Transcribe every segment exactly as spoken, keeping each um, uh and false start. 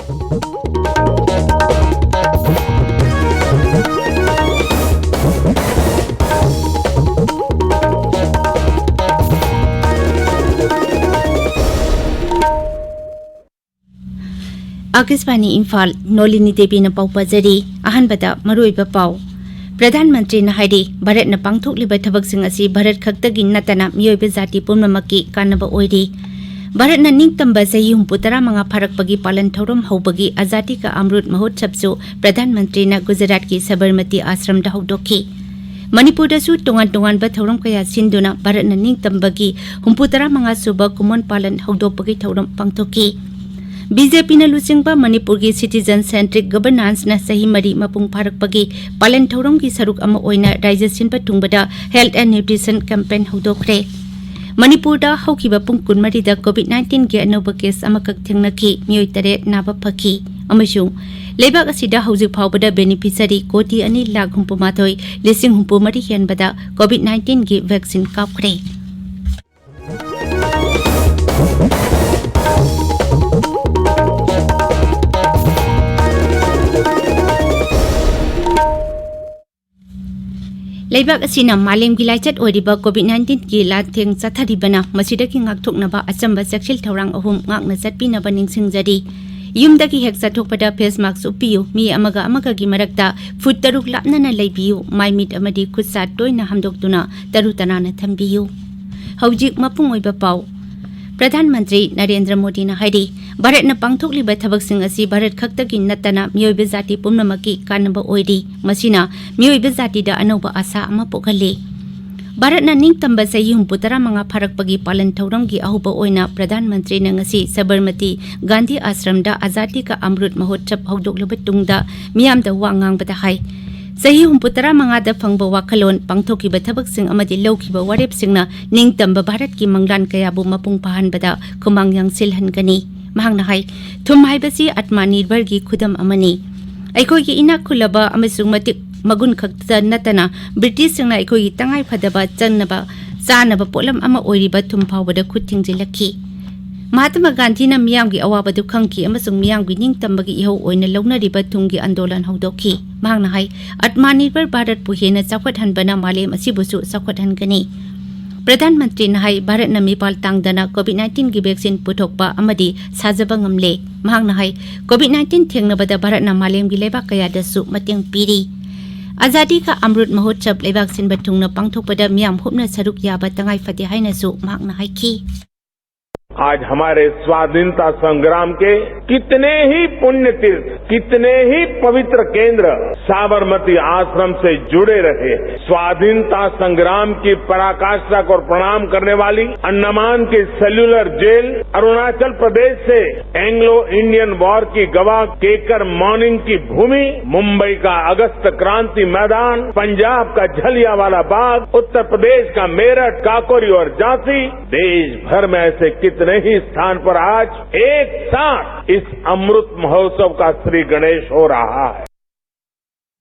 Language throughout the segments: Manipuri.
ꯑꯥꯀꯥꯁꯕꯥꯅꯤ ꯏꯝꯐꯥꯜ, ꯅꯣꯂꯤꯅꯤ ꯗꯦꯕꯤꯅ ꯄꯥꯎ ꯄꯥꯖꯔꯤ꯫ ꯑꯍꯥꯟꯕꯗ ꯃꯔꯨꯑꯣꯏꯕ ꯄꯥꯎ꯫ ꯄ꯭ꯔꯙꯥꯟ ꯃꯟꯇ꯭ꯔꯤꯅ ꯍꯥꯏꯔꯤ, ꯚꯥꯔꯠꯅ ꯄꯥꯡꯊꯣꯛꯂꯤꯕ ꯊꯕꯛꯁꯤꯡ ꯑꯁꯤ ꯚꯥꯔꯠ ꯈꯛꯇꯒꯤ ꯅꯠꯇꯅ ꯃꯤꯑꯣꯏꯕ ꯖꯥꯇꯤ ꯄꯨꯝꯅꯃꯛꯀꯤ ꯀꯥꯟꯅꯕ ꯑꯣꯏꯔꯤ꯫ ꯚꯥꯔꯠꯅ ꯅꯤꯡꯇꯝꯕ ꯆꯍꯤ ꯍꯨꯝꯐꯨ ꯇꯔꯥ ꯃꯉꯥ ꯐꯥꯔꯛꯄꯒꯤ ꯄꯥꯂꯟ ꯊꯧꯔꯝ ꯍꯧꯕꯒꯤ ꯑꯖꯥꯗꯤ ꯀꯥ ꯑꯃ꯭ꯔꯨꯠ ꯃꯍꯣꯠꯁꯕꯁꯨ ꯄ꯭ꯔꯙꯥꯟ ꯃꯟꯇ꯭ꯔꯤꯅ ꯒꯨꯖꯔꯥꯠꯀꯤ ꯁꯕꯔꯃꯇꯤ ꯑꯥꯁ꯭ꯔꯝꯗ ꯍꯧꯗꯣꯛꯈꯤ꯫ ꯃꯅꯤꯄꯨꯔꯗꯁꯨ ꯇꯣꯉꯥꯟ ꯇꯣꯉꯥꯟꯕ ꯊꯧꯔꯝ ꯀꯌꯥ ꯁꯤꯟꯗꯨꯅ ꯚꯥꯔꯠꯅ ꯅꯤꯡꯇꯝꯕꯒꯤ ꯍꯨꯝꯐꯨ ꯇꯔꯥ ꯃꯉꯥ ꯁꯨꯕ ꯀꯨꯝꯑꯣꯟ ꯄꯥꯂꯟ ꯍꯧꯗꯣꯛꯄꯒꯤ ꯊꯧꯔꯝ ꯄꯥꯡꯊꯣꯛꯈꯤ꯫ ꯕꯤ ꯖꯦ ꯄꯤꯅ ꯂꯨꯆꯤꯡꯕ ꯃꯅꯤꯄꯨꯔꯒꯤ citizen centric governanceꯅ ꯆꯍꯤ ꯃꯔꯤ ꯃꯄꯨꯡ ꯐꯥꯔꯛꯄꯒꯤ ꯄꯥꯂꯟ ꯊꯧꯔꯝꯒꯤ ꯁꯔꯨꯛ ꯑꯃ ꯑꯣꯏꯅ ꯔꯥꯖ꯭ꯌ ꯁꯤꯟꯕ ꯊꯨꯡꯕꯗ health and nutrition campaign ꯍꯧꯗꯣꯛꯈ꯭ꯔꯦ꯫ ꯃꯅꯤꯄꯨꯔꯗ ꯍꯧꯈꯤꯕ ꯄꯨꯡ ꯀꯨꯟꯃꯔꯤꯗ COVID nineteenꯒꯤ ꯑꯅꯧꯕ case ꯑꯃꯈꯛ ꯊꯦꯡꯅꯈꯤ, ꯃꯤꯑꯣꯏ ꯇꯔꯦꯠ ꯅꯥꯕ ꯐꯈꯤ꯫ ꯑꯃꯁꯨꯡ ꯂꯩꯕꯥꯛ ꯑꯁꯤꯗ ꯍꯧꯖꯤꯛ ꯐꯥꯎꯕꯗ beneficiary ꯀꯣꯇꯤ ꯑꯅꯤ ꯂꯥꯈ ꯍꯨꯝꯐꯨ ꯃꯥꯊꯣꯏ ꯂꯤꯁꯤꯡ ꯍꯨꯝꯐꯨ ꯃꯔꯤ ꯍꯦꯟꯕꯗ COVID nineteenꯒꯤ vaccine ꯀꯥꯞꯈ꯭ꯔꯦ꯫ ꯂꯩꯕꯥꯛ ꯑꯁꯤꯅ ꯃꯥꯂꯦꯝꯒꯤ ꯂꯥꯏꯆꯠ ꯑꯣꯏꯔꯤꯕ COVID nineteenꯒꯤ ꯂꯥꯟꯊꯦꯡ ꯆꯠꯊꯔꯤꯕꯅ ꯃꯁꯤꯗꯒꯤ ꯉꯥꯛꯊꯣꯛꯅꯕ ꯑꯆꯝꯕ ꯆꯦꯛꯁꯤꯜ ꯊꯧꯔꯥꯡ ꯑꯍꯨꯝ ꯉꯥꯛꯅ ꯆꯠꯄꯤꯅꯕ ꯅꯤꯡꯁꯤꯡꯖꯔꯤ꯫ ꯌꯨꯝꯗꯒꯤ ꯍꯦꯛ ꯆꯠꯊꯣꯛꯄꯗ face mask ꯎꯞꯄꯤꯌꯨ, ꯃꯤ ꯑꯃꯒ ꯑꯃꯒꯒꯤ ꯃꯔꯛꯇ ꯐꯨꯠ ꯇꯔꯨꯛ ꯂꯥꯞꯅꯅ ꯂꯩꯕꯤꯌꯨ, ꯃꯥꯏ ꯃꯤꯠ ꯑꯃꯗꯤ ꯈꯨꯠ ꯁꯥ ꯇꯣꯏꯅ ꯍꯥꯝꯗꯣꯛꯇꯨꯅ ꯇꯔꯨ ꯇꯅꯥꯟꯅ ꯊꯝꯕꯤꯌꯨ꯫ ꯍꯧꯖꯤꯛ ꯃꯄꯨꯡ ꯑꯣꯏꯕ ꯄꯥꯎ꯫ ꯄ꯭ꯔꯙꯥꯟ ꯃꯟꯇ꯭ꯔꯤ ꯅꯔꯦꯟꯗ꯭ꯔ ꯃꯣꯗꯤꯅ ꯍꯥꯏꯔꯤ, ꯚꯥꯔꯠꯅ ꯄꯥꯡꯊꯣꯛꯂꯤꯕ ꯊꯕꯛꯁꯤꯡ ꯑꯁꯤ ꯚꯥꯔꯠ ꯈꯛꯇꯒꯤ ꯅꯠꯇꯅ ꯃꯤꯑꯣꯏꯕ ꯖꯥꯇꯤ ꯄꯨꯝꯅꯃꯛꯀꯤ ꯀꯥꯟꯅꯕ ꯑꯣꯏꯔꯤ꯫ ꯃꯁꯤꯅ ꯃꯤꯑꯣꯏꯕ ꯖꯥꯇꯤꯗ ꯑꯅꯧꯕ ꯑꯥꯁꯥ ꯑꯃ ꯄꯣꯛꯍꯜꯂꯤ꯫ ꯚꯥꯔꯠꯅ ꯅꯤꯡꯇꯝꯕ ꯆꯍꯤ ꯍꯨꯝꯐꯨ ꯇꯔꯥ ꯃꯉꯥ ꯐꯥꯔꯛꯄꯒꯤ ꯄꯥꯂꯟ ꯊꯧꯔꯝꯒꯤ ꯑꯍꯧꯕ ꯑꯣꯏꯅ ꯄ꯭ꯔꯙꯥꯟ ꯃꯟꯇ꯭ꯔꯤꯅ ꯉꯁꯤ ꯁꯕꯔꯃꯇꯤ ꯒꯥꯟꯙꯤ ꯑꯥꯁ꯭ꯔꯝꯗ ꯑꯖꯥꯗꯤ ꯀꯥ ꯑꯃ꯭ꯔꯨꯠ ꯃꯍꯣꯠꯁꯕ ꯍꯧꯗꯣꯛꯂꯕ ꯇꯨꯡꯗ ꯃꯤꯌꯥꯝꯗ ꯋꯥ ꯉꯥꯡꯕꯗ ꯍꯥꯏ, ꯆꯍꯤ ꯍꯨꯝꯐꯨ ꯇꯔꯥ ꯃꯉꯥꯗ ꯐꯪꯕ ꯋꯥꯈꯜꯂꯣꯟ, ꯄꯥꯡꯊꯣꯛꯈꯤꯕ ꯊꯕꯛꯁꯤꯡ ꯑꯃꯗꯤ ꯂꯧꯈꯤꯕ ꯋꯥꯔꯦꯞꯁꯤꯡꯅ ꯅꯤꯡꯇꯝꯕ ꯚꯥꯔꯠꯀꯤ ꯃꯪꯂꯥꯟ ꯀꯌꯥꯕꯨ ꯃꯄꯨꯡ ꯐꯥꯍꯟꯕꯗ ꯈꯨꯃꯥꯡ ꯌꯥꯡꯁꯤꯜꯍꯟꯒꯅꯤ꯫ ꯃꯍꯥꯛꯅ ꯍꯥꯏ, ꯊꯨꯝ ꯍꯥꯏꯕꯁꯤ ꯑꯥꯇꯃꯅꯤꯔꯚꯔꯒꯤ ꯈꯨꯗꯝ ꯑꯃꯅꯤ꯫ ꯑꯩꯈꯣꯏꯒꯤ ꯏꯅꯥꯛ ꯈꯨꯜꯂꯕ ꯑꯃꯁꯨꯡ ꯃꯇꯤꯛ ꯃꯒꯨꯟ ꯈꯛꯇ ꯅꯠꯇꯅ ꯕ꯭ꯔꯤꯇꯤꯁꯁꯤꯡꯅ ꯑꯩꯈꯣꯏꯒꯤ ꯇꯉꯥꯏ ꯐꯗꯕ ꯆꯪꯅꯕ ꯆꯥꯅꯕ ꯄꯣꯠꯂꯝ ꯑꯃ ꯑꯣꯏꯔꯤꯕ ꯊꯨꯝ ꯐꯥꯎꯕꯗ ꯈꯨꯠ ꯊꯤꯡꯖꯤꯜꯂꯛꯈꯤ꯫ ꯃꯍꯥꯇꯃꯥ ꯒꯥꯟꯙꯤꯅ ꯃꯤꯌꯥꯝꯒꯤ ꯑꯋꯥꯕꯗꯨ ꯈꯪꯈꯤ ꯑꯃꯁꯨꯡ ꯃꯤꯌꯥꯝꯒꯤ ꯅꯤꯡꯇꯝꯕꯒꯤ ꯏꯍꯧ ꯑꯣꯏꯅ ꯂꯧꯅꯔꯤꯕ ꯊꯨꯝꯒꯤ ꯑꯟꯗꯣꯂꯟ ꯍꯧꯗꯣꯛꯈꯤ꯫ ꯃꯍꯥꯛꯅ ꯍꯥꯏ, "ꯑꯠꯃꯥꯅꯤꯔꯚꯔ ꯚꯥꯔꯠꯄꯨ ꯍꯦꯟꯅ ꯆꯥꯎꯈꯠꯍꯟꯕꯅ ꯃꯥꯂꯦꯝ ꯑꯁꯤꯕꯨꯁꯨ ꯆꯥꯎꯈꯠꯍꯟꯒꯅꯤ"꯫ ꯄ꯭ꯔꯙꯥꯟ ꯃꯟꯇ꯭ꯔꯤꯅ ꯍꯥꯏ, ꯚꯥꯔꯠꯅ ꯃꯤꯄꯥꯜ ꯇꯥꯡꯗꯅ ꯀꯣꯚꯤꯗ ꯅꯥꯏꯟꯇꯤꯟꯒꯤ ꯚꯦꯛꯁꯤꯟ ꯄꯨꯊꯣꯛꯄ ꯑꯃꯗꯤ ꯁꯥꯖꯕ ꯉꯝꯂꯦ꯫ ꯃꯍꯥꯛꯅ ꯍꯥꯏ, ꯀꯣꯚꯤꯗ ꯅꯥꯏꯟꯇꯤꯟ ꯊꯦꯡꯅꯕꯗ ꯚꯥꯔꯠꯅ ꯃꯥꯂꯦꯝꯒꯤ ꯂꯩꯕꯥꯛ ꯀꯌꯥꯗꯁꯨ ꯃꯇꯦꯡ ꯄꯤꯔꯤ꯫ ꯑꯖꯥꯗꯤ ꯀꯥ ꯑꯃ꯭ꯔꯨꯠ ꯃꯍꯣꯠꯁꯕ ꯂꯩꯕꯥꯛ ꯁꯤꯟꯕ ꯊꯨꯡꯅ ꯄꯥꯡꯊꯣꯛꯄꯗ ꯃꯤꯌꯥꯝ ꯍꯨꯞꯅ ꯁꯔꯨꯛ ꯌꯥꯕ ꯇꯉꯥꯏ ꯐꯗꯦ ꯍꯥꯏꯅꯁꯨ ꯃꯍꯥꯛꯅ ꯍꯥꯏꯈꯤ꯫ आज हमारे स्वाधीनता संग्राम के कितने ही पुण्य तीर्थ, कितने ही पवित्र केंद्र साबरमती आश्रम से जुड़े रहे। स्वाधीनता संग्राम की पराकाष्ठा को प्रणाम करने वाली अंडमान की सेल्युलर जेल, अरुणाचल प्रदेश से एंग्लो इंडियन वॉर की गवाह केकर मॉर्निंग की भूमि, मुंबई का अगस्त क्रांति मैदान, पंजाब का जलियांवाला बाग, उत्तर प्रदेश का मेरठ, काकोरी और झांसी, देश भर में ऐसे कितने ही स्थान पर आज एक साथ इस अमृत महोत्सव का श्री गणेश हो रहा है।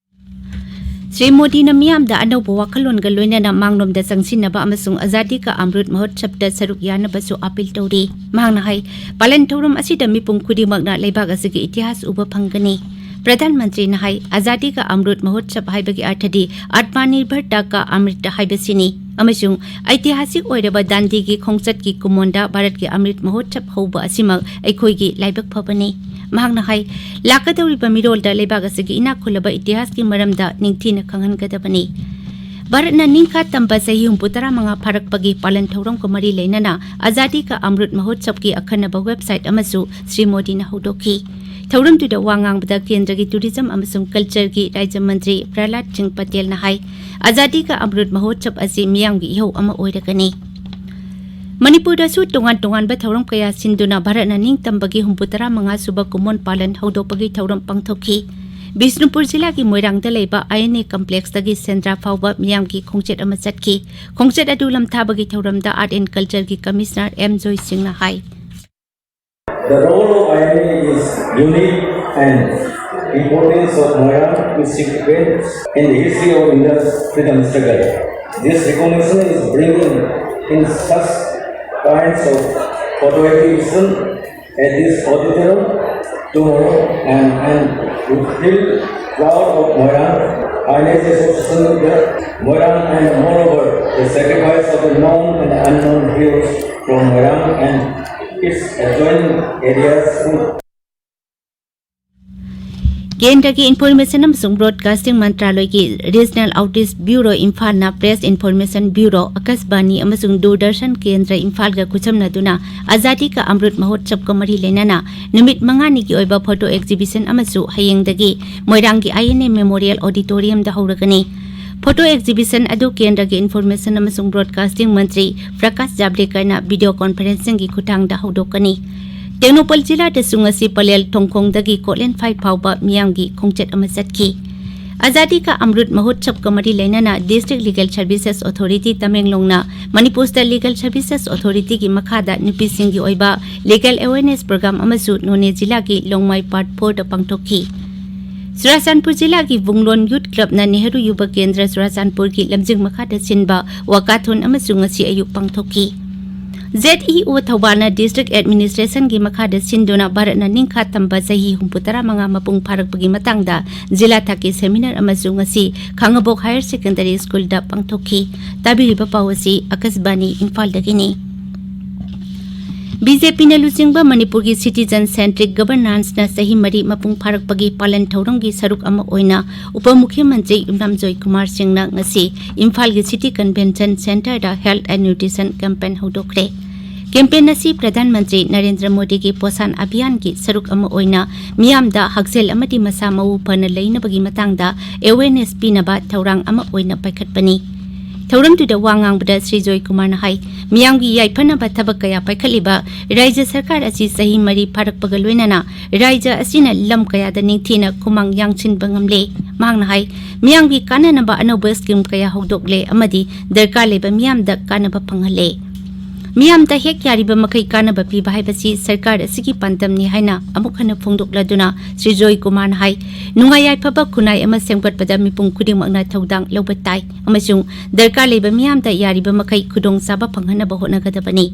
ꯁ꯭ꯔꯤ ꯃꯣꯗꯤꯅ ꯃꯤꯌꯥꯝꯗ ꯑꯅꯧꯕ ꯋꯥꯈꯜꯂꯣꯟꯒ ꯂꯣꯏꯅꯅ ꯃꯥꯡꯂꯣꯝꯗ ꯆꯪꯁꯤꯟꯅꯕ ꯑꯃꯁꯨꯡ ꯑꯖꯥꯗꯤ ꯀꯥ ꯑꯃ꯭ꯔꯨꯠ ꯃꯍꯣꯠꯁꯕꯇ ꯁꯔꯨꯛ ꯌꯥꯅꯕꯁꯨ ꯑꯄꯤꯜ ꯇꯧꯔꯤ꯫ ꯃꯍꯥꯛꯅ ꯍꯥꯏ, ꯄꯥꯂꯟ ꯊꯧꯔꯝ ꯑꯁꯤꯗ ꯃꯤꯄꯨꯝ ꯈꯨꯗꯤꯡꯃꯛꯅ ꯂꯩꯕꯥꯛ ꯑꯁꯤꯒꯤ ꯏꯇꯤꯍꯥꯁ ꯎꯕ ꯐꯪꯒꯅꯤ꯫ ꯄ꯭ꯔꯙꯥꯟ ꯃꯟꯇ꯭ꯔꯤꯅ ꯍꯥꯏ, ꯑꯖꯥꯗꯤ ꯀꯥ ꯑꯃ꯭ꯔꯨꯠ ꯃꯍꯣꯠꯁꯕ ꯍꯥꯏꯕꯒꯤ ꯑꯔꯊꯗꯤ ꯑꯠꯃꯥꯅꯤꯔꯚꯔꯇ ꯀꯥ ꯑꯃ꯭ꯔꯤꯠ ꯍꯥꯏꯕꯁꯤꯅꯤ ꯑꯃꯁꯨꯡ ꯑꯩꯇꯤꯍꯥꯁꯤꯛ ꯑꯣꯏꯔꯕ ꯗꯥꯟꯗꯤꯒꯤ ꯈꯣꯡꯆꯠꯀꯤ ꯀꯨꯃꯣꯟꯗ ꯚꯥꯔꯠꯀꯤ ꯑꯃ꯭ꯔꯤꯠ ꯃꯍꯣꯠꯁꯕ ꯍꯧꯕ ꯑꯁꯤꯃꯛ ꯑꯩꯈꯣꯏꯒꯤ ꯂꯥꯏꯕꯛ ꯐꯕꯅꯤ꯫ ꯃꯍꯥꯛꯅ ꯍꯥꯏ, ꯂꯥꯛꯀꯗꯧꯔꯤꯕ ꯃꯤꯔꯣꯜꯗ ꯂꯩꯕꯥꯛ ꯑꯁꯤꯒꯤ ꯏꯅꯥꯛ ꯈꯨꯜꯂꯕ ꯏꯇꯤꯍꯥꯁꯀꯤ ꯃꯔꯝꯗ ꯅꯤꯡꯊꯤꯅ ꯈꯪꯍꯟꯒꯗꯕꯅꯤ꯫ ꯚꯥꯔꯠꯅ ꯅꯤꯡꯈꯥ ꯇꯝꯕ ꯆꯍꯤ ꯍꯨꯝꯐꯨ ꯇꯔꯥꯃꯉꯥ ꯐꯥꯔꯛꯄꯒꯤ ꯄꯥꯂꯟ ꯊꯧꯔꯝꯒ ꯃꯔꯤ ꯂꯩꯅꯅ ꯑꯖꯥꯗꯤ ꯀꯥ ꯑꯃ꯭ꯔꯨꯠ ꯃꯍꯣꯠꯁꯕꯀꯤ ꯑꯈꯟꯅꯕ ꯋꯦꯕꯁꯥꯏꯠ ꯑꯃꯁꯨ ꯁ꯭ꯔꯤ ꯃꯣꯗꯤꯅ ꯍꯧꯗꯣꯛꯈꯤ꯫ ꯊꯧꯔꯝꯗꯨꯗ ꯋꯥ ꯉꯥꯡꯕꯗ ꯀꯦꯟꯗ꯭ꯔꯒꯤ ꯇꯨꯔꯤꯖꯝ ꯑꯃꯁꯨꯡ ꯀꯜꯆꯔꯒꯤ ꯔꯥꯖ꯭ꯌ ꯃꯟꯇ꯭ꯔꯤ ꯄ꯭ꯔꯍꯂꯥꯗ ꯁꯤꯡ ꯄꯇꯦꯜꯅ ꯍꯥꯏ, ꯑꯖꯥꯗꯤ ꯀꯥ ꯑꯃ꯭ꯔꯨꯠ ꯃꯍꯣꯠꯁꯕ ꯑꯁꯤ ꯃꯤꯌꯥꯝꯒꯤ ꯏꯍꯧ ꯑꯃ ꯑꯣꯏꯔꯒꯅꯤ꯫ ꯃꯅꯤꯄꯨꯔꯗꯁꯨ ꯇꯣꯉꯥꯟ ꯇꯣꯉꯥꯟꯕ ꯊꯧꯔꯝ ꯀꯌꯥ ꯁꯤꯟꯗꯨꯅ ꯚꯥꯔꯠꯅ ꯅꯤꯡꯇꯝꯕꯒꯤ ꯍꯨꯝꯐꯨ ꯇꯔꯥꯃꯉꯥ ꯁꯨꯕ ꯀꯨꯃꯣꯟ ꯄꯥꯂꯟ ꯍꯧꯗꯣꯛꯄꯒꯤ ꯊꯧꯔꯝ ꯄꯥꯡꯊꯣꯛꯈꯤ꯫ ꯕꯤꯁꯅꯨꯄꯨꯔ ꯖꯤꯂꯥꯒꯤ ꯃꯣꯏꯔꯥꯡꯗ ꯂꯩꯕ ꯑꯥꯏ ꯑꯦꯟ ꯑꯦ ꯀꯝꯄ꯭ꯂꯦꯛꯁꯇꯒꯤ ꯁꯦꯟꯗ꯭ꯔꯥ ꯐꯥꯎꯕ ꯃꯤꯌꯥꯝꯒꯤ ꯈꯣꯡꯆꯠ ꯑꯃ ꯆꯠꯈꯤ꯫ ꯈꯣꯡꯆꯠ ꯑꯗꯨ ꯂꯝꯊꯥꯕꯒꯤ ꯊꯧꯔꯝꯗ ꯑꯥꯔꯠ ꯑꯦꯟ ꯀꯜꯆꯔꯒꯤ ꯀꯃꯤꯁꯅꯔ ꯑꯦꯝ ꯖꯣꯏ ꯁꯤꯡꯅ ꯍꯥꯏ꯫ The role of I M A is unique and importance of Moirang is significant in the history of India's freedom struggle. This recognition is bringing in such kinds of Photo exhibition at this auditorium tomorrow, and, and we feel proud of Moirang Harness Association, the Moirang, and moreover, the sacrifice of the known and unknown heroes from Moirang and its adjoining areas. ꯀꯦꯟꯗ꯭ꯔꯒꯤ ꯏꯟꯐꯣꯔꯃꯦꯁꯟ ꯑꯃꯁꯨꯡ ꯕ꯭ꯔꯣꯗꯀꯥꯁꯇꯤꯡ ꯃꯟꯇ꯭ꯔꯥꯂꯣꯏꯒꯤ ꯔꯤꯖꯅꯦꯜ ꯑꯥꯎꯠꯔꯤꯆ ꯕ꯭ꯌꯨꯔꯣ ꯏꯝꯐꯥꯜꯅ ꯄ꯭ꯔꯦꯁ ꯏꯟꯐꯣꯔꯃꯦꯁꯟ ꯕ꯭ꯌꯨꯔꯣ, ꯑꯀꯥꯁꯕꯥꯅꯤ ꯑꯃꯁꯨꯡ ꯗꯨꯔꯗꯔꯁꯟ ꯀꯦꯟꯗ꯭ꯔ ꯏꯝꯐꯥꯜꯒ ꯈꯨꯠꯁꯝꯅꯗꯨꯅ ꯑꯖꯥꯗꯤ ꯀꯥ ꯑꯃ꯭ꯔꯨꯠ ꯃꯍꯣꯠꯁꯕꯀ ꯃꯔꯤ ꯂꯩꯅꯅ ꯅꯨꯃꯤꯠ ꯃꯉꯥꯅꯤꯒꯤ ꯑꯣꯏꯕ ꯐꯣꯇꯣ ꯑꯦꯛꯖꯤꯕꯤꯁꯟ ꯑꯃꯁꯨ ꯍꯌꯦꯡꯗꯒꯤ ꯃꯣꯏꯔꯥꯡꯒꯤ ꯑꯥꯏ ꯑꯦꯟ ꯑꯦ ꯃꯦꯃꯣꯔꯤꯌꯦꯜ ꯑꯣꯗꯤꯇꯣꯔꯤꯌꯝꯗ ꯍꯧꯔꯒꯅꯤ꯫ ꯐꯣꯇꯣ ꯑꯦꯛꯖꯤꯕꯤꯁꯟ ꯑꯗꯨ ꯀꯦꯟꯗ꯭ꯔꯒꯤ ꯏꯟꯐꯣꯔꯃꯦꯁꯟ ꯑꯃꯁꯨꯡ ꯕ꯭ꯔꯣꯗꯀꯥꯁꯇꯤꯡ ꯃꯟꯇ꯭ꯔꯤ ꯄ꯭ꯔꯀꯥꯁ ꯖꯥꯕ꯭ꯗꯦꯀꯔꯅ ꯚꯤꯗꯤꯑꯣ ꯀꯣꯟꯐꯔꯦꯟꯁꯤꯡꯒꯤ ꯈꯨꯠꯊꯥꯡꯗ ꯍꯧꯗꯣꯛꯀꯅꯤ꯫ ꯇꯦꯡꯅꯧꯄꯜ ꯖꯤꯂꯥꯗꯁꯨ ꯉꯁꯤ ꯄꯂꯦꯜ ꯊꯣꯡꯈꯣꯡꯗꯒꯤ ꯀꯣꯠꯂꯦꯟꯐꯥꯏ ꯐꯥꯎꯕ ꯃꯤꯌꯥꯝꯒꯤ ꯈꯣꯡꯆꯠ ꯑꯃ ꯆꯠꯈꯤ꯫ ꯑꯖꯥꯗꯤ ꯀꯥ ꯑꯃ꯭ꯔꯨꯠ ꯃꯍꯣꯠꯁꯕꯀ ꯃꯔꯤ ꯂꯩꯅꯅ ꯗꯤꯁꯇ꯭ꯔꯤꯛ ꯂꯤꯒꯦꯜ ꯁꯔꯚꯤꯁꯦꯁ ꯑꯣꯊꯣꯔꯤꯇꯤ ꯇꯃꯦꯡꯂꯣꯡꯅ ꯃꯅꯤꯄꯨꯔ ꯁ꯭ꯇꯦꯠ ꯂꯤꯒꯦꯜ ꯁꯔꯚꯤꯁꯦꯁ ꯑꯣꯊꯣꯔꯤꯇꯤꯒꯤ ꯃꯈꯥꯗ ꯅꯨꯄꯤꯁꯤꯡꯒꯤ ꯑꯣꯏꯕ ꯂꯤꯒꯦꯜ ꯑꯦꯋꯦꯔꯅꯦꯁ ꯄ꯭ꯔꯣꯒ꯭ꯔꯥꯝ ꯑꯃꯁꯨ ꯅꯣꯅꯦ ꯖꯤꯂꯥꯒꯤ ꯂꯣꯡꯃꯥꯏ ꯄꯥꯔꯠ ꯐꯣꯔꯗ ꯄꯥꯡꯊꯣꯛꯈꯤ꯫ ꯆꯨꯔꯥꯆꯥꯟꯄꯨꯔ ꯖꯤꯂꯥꯒꯤ ꯋꯨꯡꯂꯣꯟ ꯌꯨꯊ ꯀ꯭ꯂꯕꯅ ꯅꯦꯍꯔꯨ ꯌꯨꯕ ꯀꯦꯟꯗ꯭ꯔ ꯆꯨꯔꯥꯆꯥꯟꯄꯨꯔꯒꯤ ꯂꯝꯖꯤꯡ ꯃꯈꯥꯗ ꯁꯤꯟꯕ ꯋꯥꯀꯥꯊꯣꯟ ꯑꯃꯁꯨ ꯉꯁꯤ ꯑꯌꯨꯛ ꯄꯥꯡꯊꯣꯛꯈꯤ꯫ ꯖꯦꯗ ꯏ ꯑꯣ ꯊꯧꯕꯥꯜꯅ ꯗꯤꯁꯇ꯭ꯔꯤꯛ ꯑꯦꯗꯃꯤꯅꯤꯁꯇ꯭ꯔꯦꯁꯟꯒꯤ ꯃꯈꯥꯗ ꯁꯤꯟꯗꯨꯅ ꯚꯥꯔꯠꯅ ꯅꯤꯡꯈꯥ ꯇꯝꯕ ꯆꯍꯤ ꯍꯨꯝꯐꯨ ꯇꯔꯥ ꯃꯉꯥ ꯃꯄꯨꯡ ꯐꯥꯔꯛꯄꯒꯤ ꯃꯇꯥꯡꯗ ꯖꯤꯂꯥ ꯊꯥꯛꯀꯤ ꯁꯦꯃꯤꯅꯥꯔ ꯑꯃꯁꯨ ꯉꯁꯤ ꯈꯥꯉꯕꯣꯛ ꯍꯥꯌꯔ ꯁꯦꯀꯦꯟꯗꯔꯤ ꯁ꯭ꯀꯨꯜꯗ ꯄꯥꯡꯊꯣꯛꯈꯤ꯫ ꯇꯥꯕꯤꯔꯤꯕ ꯄꯥꯎ ꯑꯁꯤ ꯑꯀꯥꯁꯕꯥꯅꯤ ꯏꯝꯐꯥꯜꯗꯒꯤꯅꯤ꯫ ꯕꯤ ꯖꯦ ꯄꯤꯅ ꯂꯨꯆꯤꯡꯕ ꯃꯅꯤꯄꯨꯔꯒꯤ ꯁꯤꯇꯤꯖꯟ ꯁꯦꯟꯇ꯭ꯔꯤꯛ ꯒꯕꯔꯅꯥꯟꯁꯅ ꯆꯍꯤ ꯃꯔꯤ ꯃꯄꯨꯡ ꯐꯥꯔꯛꯄꯒꯤ ꯄꯥꯂꯟ ꯊꯧꯔꯝꯒꯤ ꯁꯔꯨꯛ ꯑꯃ ꯑꯣꯏꯅ ꯎꯄ ꯃꯨꯈ꯭ꯌ ꯃꯟꯇ꯭ꯔꯤ ꯌꯨꯝꯅꯥꯝ ꯖꯣꯏ ꯀꯨꯃꯥꯔ ꯁꯤꯡꯅ ꯉꯁꯤ ꯏꯝꯐꯥꯜꯒꯤ ꯁꯤꯇꯤ ꯀꯟꯚꯦꯟꯁꯟ ꯁꯦꯟꯇꯔꯗ ꯍꯦꯜꯊ ꯑꯦꯟ ꯅ꯭ꯌꯨꯇ꯭ꯔꯤꯁꯟ ꯀꯦꯝꯄꯦꯟ ꯍꯧꯗꯣꯛꯈ꯭ꯔꯦ꯫ ꯀꯦꯝꯄꯦꯟ ꯑꯁꯤ ꯄ꯭ꯔꯙꯥꯟ ꯃꯟꯇ꯭ꯔꯤ ꯅꯔꯦꯟꯗ꯭ꯔ ꯃꯣꯗꯤꯒꯤ ꯄꯣꯁꯥꯟ ꯑꯚꯤꯌꯥꯟꯒꯤ ꯁꯔꯨꯛ ꯑꯃ ꯑꯣꯏꯅ ꯃꯤꯌꯥꯝꯗ ꯍꯛꯁꯦꯜ ꯑꯃꯗꯤ ꯃꯁꯥ ꯃꯎ ꯐꯅ ꯂꯩꯅꯕꯒꯤ ꯃꯇꯥꯡꯗ ꯑꯦꯋꯦꯔꯅꯦꯁ ꯄꯤꯅꯕ ꯊꯧꯔꯥꯡ ꯑꯃ ꯑꯣꯏꯅ ꯄꯥꯏꯈꯠꯄꯅꯤ꯫ ꯊꯧꯔꯝꯗꯨꯗ ꯋꯥ ꯉꯥꯡꯕꯗ ꯁ꯭ꯔꯤ ꯖꯣꯏ ꯀꯨꯃꯥꯔꯅ ꯍꯥꯏ, ꯃꯤꯌꯥꯝꯒꯤ ꯌꯥꯏꯐꯅꯕ ꯊꯕꯛ ꯀꯌꯥ ꯄꯥꯏꯈꯠꯂꯤꯕ ꯔꯥꯖ꯭ꯌ ꯁꯔꯀꯥꯔ ꯑꯁꯤ ꯆꯍꯤ ꯃꯔꯤ ꯐꯥꯔꯛꯄꯒ ꯂꯣꯏꯅꯅ ꯔꯥꯖ꯭ꯌ ꯑꯁꯤꯅ ꯂꯝ ꯀꯌꯥꯗ ꯅꯤꯡꯊꯤꯅ ꯈꯨꯃꯥꯡ ꯌꯥꯡꯁꯤꯟꯕ ꯉꯝꯂꯦ꯫ ꯃꯍꯥꯛꯅ ꯍꯥꯏ, ꯃꯤꯌꯥꯝꯒꯤ ꯀꯥꯟꯅꯅꯕ ꯑꯅꯧꯕ ꯁ꯭ꯀꯤꯝ ꯀꯌꯥ ꯍꯧꯗꯣꯛꯂꯦ ꯑꯃꯗꯤ ꯗꯔꯀꯥꯔ ꯂꯩꯕ ꯃꯤꯌꯥꯝꯗ ꯀꯥꯟꯅꯕ ꯐꯪꯍꯜꯂꯦ꯫ ꯃꯤꯌꯥꯝꯗ ꯍꯦꯛ ꯌꯥꯔꯤꯕ ꯃꯈꯩ ꯀꯥꯟꯅꯕ ꯄꯤꯕ ꯍꯥꯏꯕꯁꯤ ꯁꯔꯀꯥꯔ ꯑꯁꯤꯒꯤ ꯄꯥꯟꯗꯝꯅꯤ ꯍꯥꯏꯅ ꯑꯃꯨꯛ ꯍꯟꯅ ꯐꯣꯡꯗꯣꯛꯂꯗꯨꯅ ꯁ꯭ꯔꯤ ꯖꯣꯏ ꯀꯨꯃꯥꯔꯅ ꯍꯥꯏ, ꯅꯨꯡꯉꯥꯏ ꯌꯥꯏꯐꯕ ꯈꯨꯟꯅꯥꯏ ꯑꯃ ꯁꯦꯝꯒꯠꯄꯗ ꯃꯤꯄꯨꯝ ꯈꯨꯗꯤꯡꯃꯛꯅ ꯊꯧꯗꯥꯡ ꯂꯧꯕ ꯇꯥꯏ ꯑꯃꯁꯨꯡ ꯗꯔꯀꯥꯔ ꯂꯩꯕ ꯃꯤꯌꯥꯝꯗ ꯌꯥꯔꯤꯕ ꯃꯈꯩ ꯈꯨꯗꯣꯡꯆꯥꯕ ꯐꯪꯍꯟꯅꯕ ꯍꯣꯠꯅꯒꯗꯕꯅꯤ꯫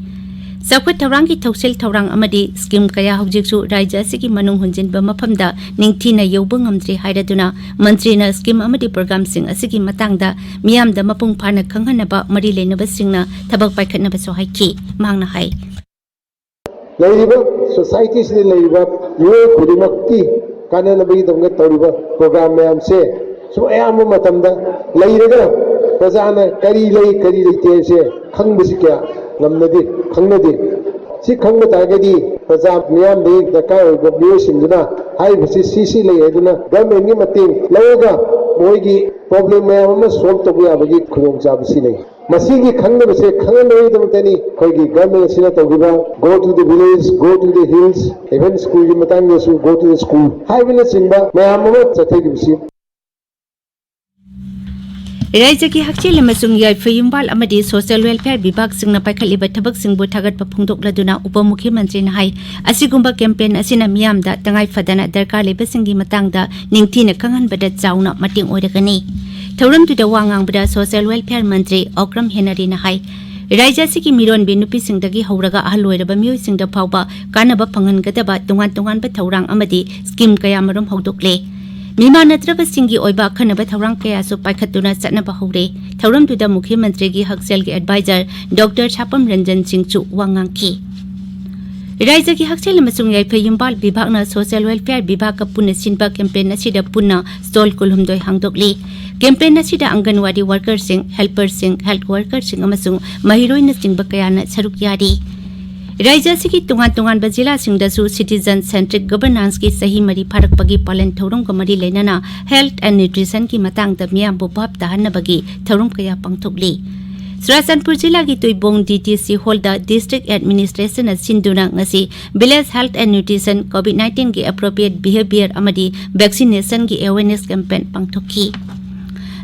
ꯆꯥꯎꯈꯠ ꯊꯧꯔꯥꯡꯒꯤ ꯊꯧꯁꯤꯜ ꯊꯧꯔꯥꯡ ꯑꯃꯗꯤ ꯁ꯭ꯀꯤꯝ ꯀꯌꯥ ꯍꯧꯖꯤꯛꯁꯨ ꯔꯥꯖ꯭ꯌ ꯑꯁꯤꯒꯤ ꯃꯅꯨꯡ ꯍꯨꯟꯖꯤꯟꯕ ꯃꯐꯝꯗ ꯅꯤꯡꯊꯤꯅ ꯌꯧꯕ ꯉꯝꯗ꯭ꯔꯤ ꯍꯥꯏꯔꯗꯨꯅ ꯃꯟꯇ꯭ꯔꯤꯅ ꯁ꯭ꯀꯤꯝ ꯑꯃꯗꯤ ꯄ꯭ꯔꯣꯒ꯭ꯔꯥꯝꯁꯤꯡ ꯑꯁꯤꯒꯤ ꯃꯇꯥꯡꯗ ꯃꯤꯌꯥꯝꯗ ꯃꯄꯨꯡ ꯐꯥꯅ ꯈꯪꯍꯟꯅꯕ ꯃꯔꯤ ꯂꯩꯅꯕꯁꯤꯡꯅ ꯊꯕꯛ ꯄꯥꯏꯈꯠꯅꯕꯁꯨ ꯍꯥꯏꯈꯤ꯫ ꯃꯍꯥꯛꯅ ꯍꯥꯏ꯫ ꯂꯩꯔꯤꯕ ꯁꯣꯁꯥꯏꯇꯤꯁꯤꯗ ꯂꯩꯔꯤꯕ ꯃꯤꯑꯣꯏ ꯈꯨꯗꯤꯡꯃꯛꯀꯤ ꯀꯥꯟꯅꯅꯕꯒꯤꯗꯃꯛꯇ ꯇꯧꯔꯤꯕ ꯄ꯭ꯔꯣꯒ꯭ꯔꯥꯝ ꯃꯌꯥꯝꯁꯦ ꯁꯨꯝ ꯑꯌꯥꯝꯕ ꯃꯇꯝꯗ ꯂꯩꯔꯒ ꯄ꯭ꯔꯖꯥꯅ ꯀꯔꯤ ꯂꯩ ꯀꯔꯤ ꯂꯩꯇꯦ ꯍꯥꯏꯕꯁꯦ ꯈꯪꯕꯁꯤ ꯀꯌꯥ ꯉꯝꯅꯗꯦ, ꯈꯪꯅꯗꯦ꯫ ꯁꯤ ꯈꯪꯕ ꯇꯥꯔꯒꯗꯤ ꯄ꯭ꯔꯖꯥ ꯃꯤꯌꯥꯝꯗꯒꯤ ꯗꯔꯀꯥꯔ ꯑꯣꯏꯕ ꯃꯤꯑꯣꯏꯁꯤꯡꯗꯨꯅ ꯍꯥꯏꯔꯤꯕꯁꯤ ꯁꯤ ꯁꯤ ꯂꯩ ꯍꯥꯏꯗꯨꯅ ꯒꯚꯔꯟꯃꯦꯟꯒꯤ ꯃꯇꯦꯡ ꯂꯧꯔꯒ ꯃꯣꯏꯒꯤ ꯄ꯭ꯔꯣꯕ꯭ꯂꯦꯝ ꯃꯌꯥꯝ ꯑꯃ ꯁꯣꯜꯕ ꯇꯧꯕ ꯌꯥꯕꯒꯤ ꯈꯨꯗꯣꯡꯆꯥꯕꯁꯤ ꯂꯩ꯫ ꯃꯁꯤꯒꯤ ꯈꯪꯅꯕꯁꯦ ꯈꯪꯍꯟꯅꯕꯒꯤꯗꯃꯛꯇꯅꯤ ꯑꯩꯈꯣꯏꯒꯤ ꯒꯚꯔꯟꯃꯦꯟ ꯑꯁꯤꯅ ꯇꯧꯈꯤꯕ Go to the village, go to the hills, even ꯁ꯭ꯀꯨꯜꯒꯤ ꯃꯇꯥꯡꯗꯁꯨ Go to the school ꯍꯥꯏꯕꯅꯆꯤꯡꯕ ꯃꯌꯥꯝ ꯑꯃ ꯆꯠꯊꯔꯤꯕꯁꯤ꯫ ꯔꯥꯖ꯭ꯌꯒꯤ ꯍꯛꯁꯦꯜ ꯑꯃꯁꯨꯡ ꯌꯥꯏꯐ ꯌꯨꯝꯕꯥꯜ ꯑꯃꯗꯤ ꯁꯣꯁꯤꯌꯦꯜ ꯋꯦꯜꯐꯤꯌꯔ ꯕꯤꯚꯥꯒꯁꯤꯡꯅ ꯄꯥꯏꯈꯠꯂꯤꯕ ꯊꯕꯛꯁꯤꯡꯕꯨ ꯊꯥꯒꯠꯄ ꯐꯣꯡꯗꯣꯛꯂꯗꯨꯅ ꯎꯄ ꯃꯨꯈ꯭ꯌꯃꯟꯇ꯭ꯔꯤꯅ ꯍꯥꯏ, ꯑꯁꯤꯒꯨꯝꯕ ꯀꯦꯝꯄꯦꯟ ꯑꯁꯤꯅ ꯃꯤꯌꯥꯝꯗ ꯇꯉꯥꯏ ꯐꯗꯅ ꯗꯔꯀꯥꯔ ꯂꯩꯕꯁꯤꯡꯒꯤ ꯃꯇꯥꯡꯗ ꯅꯤꯡꯊꯤꯅ ꯈꯪꯍꯟꯕꯗ ꯆꯥꯎꯅ ꯃꯇꯦꯡ ꯑꯣꯏꯔꯒꯅꯤ꯫ ꯊꯧꯔꯝꯗꯨꯗ ꯋꯥ ꯉꯥꯡꯕꯗ ꯁꯣꯁꯤꯌꯦꯜ ꯋꯦꯜꯐꯤꯌꯔ ꯃꯟꯇ꯭ꯔꯤ ꯑꯣꯀ꯭ꯔꯝ ꯍꯦꯅꯔꯤꯅ ꯍꯥꯏ, ꯔꯥꯖ꯭ꯌ ꯑꯁꯤꯒꯤ ꯃꯤꯔꯣꯟꯕꯤ ꯅꯨꯄꯤꯁꯤꯡꯗꯒꯤ ꯍꯧꯔꯒ ꯑꯍꯜ ꯑꯣꯏꯔꯕ ꯃꯤꯑꯣꯏꯁꯤꯡꯗ ꯐꯥꯎꯕ ꯀꯥꯟꯅꯕ ꯐꯪꯍꯟꯒꯗꯕ ꯇꯣꯉꯥꯟ ꯇꯣꯉꯥꯟꯕ ꯊꯧꯔꯥꯡ ꯑꯃꯗꯤ ꯁ꯭ꯀꯤꯝ ꯀꯌꯥꯃꯔꯨꯝ ꯍꯧꯗꯣꯛꯂꯦ꯫ ꯃꯤꯃꯥꯟꯅꯗ꯭ꯔꯕꯁꯤꯡꯒꯤ ꯑꯣꯏꯕ ꯑꯈꯟꯅꯕ ꯊꯧꯔꯥꯡ ꯀꯌꯥꯁꯨ ꯄꯥꯏꯈꯠꯇꯨꯅ ꯆꯠꯅꯕ ꯍꯧꯔꯦ꯫ ꯊꯧꯔꯝꯗꯨꯗ ꯃꯨꯈ꯭ꯌꯃꯟꯇ꯭ꯔꯤꯒꯤ ꯍꯛꯁꯦꯜꯒꯤ ꯑꯦꯗꯚꯥꯏꯖꯔ ꯗꯣꯛꯇꯔ ꯁꯥꯄꯝ ꯔꯟꯖꯟ ꯁꯤꯡꯁꯨ ꯋꯥ ꯉꯥꯡꯈꯤ꯫ ꯔꯥꯖ꯭ꯌꯒꯤ ꯍꯛꯁꯦꯜ ꯑꯃꯁꯨꯡ ꯌꯥꯏꯐ ꯌꯨꯝꯕꯥꯜ ꯕꯤꯚꯥꯒꯅ ꯁꯣꯁꯤꯌꯦꯜ ꯋꯦꯜꯐꯤꯌꯔ ꯕꯤꯚꯥꯒꯀ ꯄꯨꯟꯅ ꯁꯤꯟꯕ ꯀꯦꯝꯄꯦꯟ ꯑꯁꯤꯗ ꯄꯨꯟꯅ ꯁ꯭ꯇꯣꯜ ꯀꯨꯟꯍꯨꯝꯗꯣꯏ ꯍꯥꯡꯗꯣꯛꯂꯤ꯫ ꯀꯦꯝꯄꯦꯟ ꯑꯁꯤꯗ ꯑꯪꯒꯟꯋꯥꯗꯤ ꯋꯥꯔꯀꯔꯁꯤꯡ, ꯍꯦꯜꯄꯔꯁꯤꯡ, ꯍꯦꯜꯊ ꯋꯥꯔꯀꯔꯁꯤꯡ ꯑꯃꯁꯨꯡ ꯃꯍꯩꯔꯣꯏꯅꯆꯤꯡꯕ ꯀꯌꯥꯅ ꯁꯔꯨꯛ ꯌꯥꯔꯤ꯫ ꯔꯥꯖ꯭ꯌ ꯑꯁꯤꯒꯤ ꯇꯣꯉꯥꯟ ꯇꯣꯉꯥꯟꯕ ꯖꯤꯂꯥꯁꯤꯡꯗꯁꯨ citizen centric governanceꯀꯤ ꯆꯍꯤ ꯃꯔꯤ ꯐꯥꯔꯛꯄꯒꯤ ꯄꯥꯂꯟ ꯊꯧꯔꯝꯒ ꯃꯔꯤ ꯂꯩꯅꯅ health and nutritionꯀꯤ ꯃꯇꯥꯡꯗ ꯃꯤꯌꯥꯝꯕꯨ ꯚꯥꯞ ꯇꯥꯍꯟꯅꯕꯒꯤ ꯊꯧꯔꯝ ꯀꯌꯥ ꯄꯥꯡꯊꯣꯛꯂꯤ꯫ ꯆꯨꯔꯥꯆꯥꯟꯄꯨꯔ ꯖꯤꯂꯥꯒꯤ ꯇꯨꯏꯕꯣꯡ DTC hallꯗ district administrationꯅ ꯁꯤꯟꯗꯨꯅ ꯉꯁꯤ Village Health and Nutrition, COVID nineteenꯒꯤ appropriate behavior ꯑꯃꯗꯤ vaccinationꯒꯤ awareness campaign ꯄꯥꯡꯊꯣꯛꯈꯤ꯫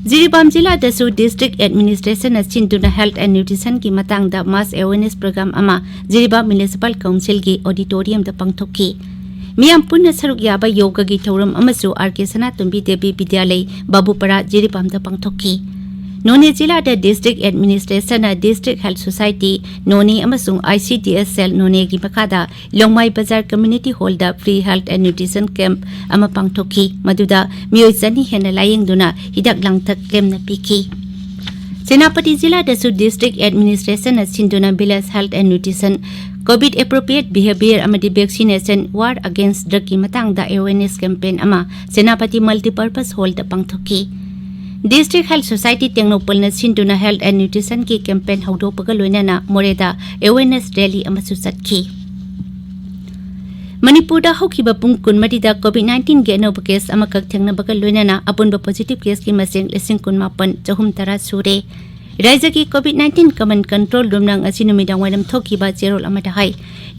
ꯖꯤꯔꯤꯕꯥꯝ ꯖꯤꯂꯥꯗꯁꯨ district administrationꯅ ꯁꯤꯟꯗꯨꯅ health and nutritionꯒꯤ ꯃꯇꯥꯡꯗ mass awareness program ꯑꯃ ꯖꯤꯔꯤꯕꯥꯝ Municipal Councilꯒꯤ auditoriumꯗ ꯄꯥꯡꯊꯣꯛꯈꯤ꯫ ꯃꯤꯌꯥꯝ ꯄꯨꯟꯅ ꯁꯔꯨꯛ ꯌꯥꯕ ꯌꯣꯒꯒꯤ ꯊꯧꯔꯝ ꯑꯃꯁꯨ R K ꯁꯅꯥꯇꯣꯝꯕꯤ ꯗꯦꯕꯤ ꯕꯤꯗ꯭ꯌꯥꯂꯩ, ꯕꯥꯕꯨꯄꯥꯔꯥ, ꯖꯤꯔꯤꯕꯥꯝꯗ ꯄꯥꯡꯊꯣꯛꯈꯤ꯫ ꯅꯣꯅꯦ ꯖꯤꯂꯥꯗ District Administrationꯅ District Health Society ꯅꯣꯅꯦ ꯑꯃꯁꯨꯡ I C D S Cell ꯅꯣꯅꯦꯒꯤ ꯃꯈꯥꯗ ꯂꯣꯡꯃꯥꯏ ꯕꯖꯥꯔ Community Hallꯗ Free Health and Nutrition Camp ꯑꯃ ꯄꯥꯡꯊꯣꯛꯈꯤ, ꯃꯗꯨꯗ ꯃꯤꯑꯣꯏ ꯆꯅꯤ ꯍꯦꯟꯅ ꯂꯥꯌꯦꯡꯗꯨꯅ ꯍꯤꯗꯥꯛ ꯂꯥꯡꯊꯛ ꯂꯦꯝꯅ ꯄꯤꯈꯤ꯫ ꯁꯦꯅꯥꯄꯇꯤ ꯖꯤꯂꯥꯗꯁꯨ District Administrationꯅ ꯁꯤꯟꯗꯨꯅ Village Health and Nutrition, COVID Appropriate Behavior ꯑꯃꯗꯤ Vaccination, War Against Drugꯀꯤ ꯃꯇꯥꯡꯗ awareness campaign ꯑꯃ ꯁꯦꯅꯥꯄꯇꯤ Multipurpose Hallꯗ ꯄꯥꯡꯊꯣꯛꯈꯤ꯫ District Health Society ꯇꯦꯡꯅꯧꯄꯜꯅ ꯁꯤꯟꯗꯨꯅ Health and Nutritionꯒꯤ campaign ꯍꯧꯗꯣꯛꯄꯒ ꯂꯣꯏꯅꯅ ꯃꯣꯔꯦꯗ awareness rally ꯑꯃꯁꯨ ꯆꯠꯈꯤ꯫ ꯃꯅꯤꯄꯨꯔꯗ ꯍꯧꯈꯤꯕ ꯄꯨꯡ ꯀꯨꯟꯃꯔꯤꯗ COVID nineteenꯒꯤ ꯑꯅꯧꯕ case ꯑꯃꯈꯛ ꯊꯦꯡꯅꯕꯒ ꯂꯣꯏꯅꯅ ꯑꯄꯨꯟꯕ positive caseꯀꯤ ꯃꯁꯤꯡ ꯂꯤꯁꯤꯡ ꯀꯨꯟꯃꯥꯄꯟ ꯆꯍꯨꯝ ꯇꯔꯥ ꯁꯨꯔꯦ꯫ ꯔꯥꯖ꯭ꯌꯒꯤ COVID nineteen Command Control Roomꯅ ꯉꯁꯤ ꯅꯨꯃꯤꯗꯥꯡꯋꯥꯏꯔꯝ ꯊꯣꯛꯈꯤꯕ ꯆꯦꯔꯣꯜ ꯑꯃꯗ ꯍꯥꯏ,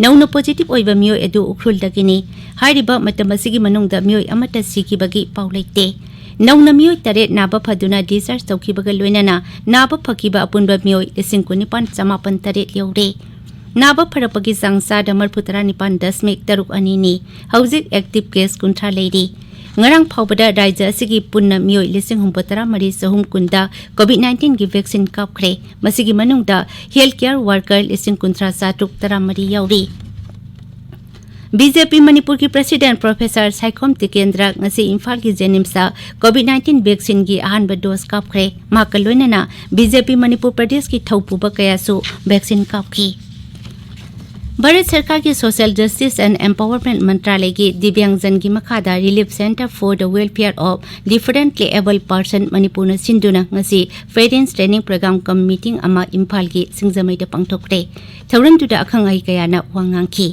ꯅꯧꯅ positive ꯑꯣꯏꯕ ꯃꯤꯑꯣꯏ ꯑꯗꯨ ꯎꯈ꯭ꯔꯨꯜꯗꯒꯤꯅꯤ꯫ ꯍꯥꯏꯔꯤꯕ ꯃꯇꯝ ꯑꯁꯤꯒꯤ ꯃꯅꯨꯡꯗ ꯃꯤꯑꯣꯏ ꯑꯃꯠꯇ ꯁꯤꯈꯤꯕꯒꯤ ꯄꯥꯎ ꯂꯩꯇꯦ꯫ ꯅꯧꯅ ꯃꯤꯑꯣꯏ ꯇꯔꯦꯠ ꯅꯥꯕ ꯐꯗꯨꯅ discharge ꯇꯧꯈꯤꯕꯒ ꯂꯣꯏꯅꯅ ꯅꯥꯕ ꯐꯈꯤꯕ ꯑꯄꯨꯟꯕ ꯃꯤꯑꯣꯏ ꯂꯤꯁꯤꯡ ꯀꯨꯟꯅꯤꯄꯥꯟ ꯆꯃꯥꯄꯟ ꯇꯔꯦꯠ ꯌꯧꯔꯦ꯫ ꯅꯥꯕ ꯐꯔꯛꯄꯒꯤ ꯆꯥꯡ ꯆꯥꯗ ꯃꯔꯤꯐꯨ ꯇꯔꯥꯅꯤꯄꯥꯟ ꯗꯁꯃꯤꯛ ꯇꯔꯨꯛ ꯑꯅꯤꯅꯤ꯫ ꯍꯧꯖꯤꯛ active case ꯀꯨꯟꯊ꯭ꯔꯥ ꯂꯩꯔꯤ꯫ ꯉꯔꯥꯡ ꯐꯥꯎꯕꯗ ꯔꯥꯖ꯭ꯌ ꯑꯁꯤꯒꯤ ꯄꯨꯟꯅ ꯃꯤꯑꯣꯏ ꯂꯤꯁꯤꯡ ꯍꯨꯝꯐꯨ ꯇꯔꯥ ꯃꯔꯤ ꯆꯍꯨꯝ ꯀꯨꯟꯗ COVID nineteenꯒꯤ vaccine ꯀꯥꯞꯈ꯭ꯔꯦ꯫ ꯃꯁꯤꯒꯤ ꯃꯅꯨꯡꯗ health care worker ꯂꯤꯁꯤꯡ ꯀꯨꯟꯊ꯭ꯔꯥ ꯆꯥꯇ꯭ꯔꯨꯛ ꯇꯔꯥ ꯃꯔꯤ ꯌꯥꯎꯔꯤ꯫ BJP ꯃꯅꯤꯄꯨꯔꯒꯤ President Professor ꯁꯥꯏꯈꯣꯝ ꯇꯤꯀꯦꯟꯗ꯭ꯔ ꯉꯁꯤ ꯏꯝꯐꯥꯜꯒꯤ JNIMSꯇ COVID nineteen vaccineꯒꯤ ꯑꯍꯥꯟꯕ dose ꯀꯥꯞꯈ꯭ꯔꯦ꯫ ꯃꯍꯥꯛꯀ ꯂꯣꯏꯅꯅ BJP ꯃꯅꯤꯄꯨꯔ ꯄ꯭ꯔꯗꯦꯁꯀꯤ ꯊꯧꯄꯨꯕ ꯀꯌꯥꯁꯨ vaccine ꯀꯥꯞꯈꯤ꯫ ꯚꯥꯔꯠ ꯁꯔꯀꯥꯔꯒꯤ Social Justice and Empowerment ꯃꯟꯇ꯭ꯔꯥꯂꯌꯒꯤ ꯗꯤꯕ꯭ꯌꯥꯡꯖꯟꯒꯤ ꯃꯈꯥꯗ Relief Centre for the Welfare of Differently Abled Person ꯃꯅꯤꯄꯨꯔꯅ ꯁꯤꯟꯗꯨꯅ ꯉꯁꯤ Parents Training Program cum meeting ꯑꯃ ꯏꯝꯐꯥꯜꯒꯤ ꯁꯤꯡꯖꯃꯩꯗ ꯄꯥꯡꯊꯣꯛꯈ꯭ꯔꯦ꯫ ꯊꯧꯔꯝꯗꯨꯗ ꯑꯈꯪ ꯑꯍꯩ ꯀꯌꯥꯅ ꯋꯥ ꯉꯥꯡꯈꯤ꯫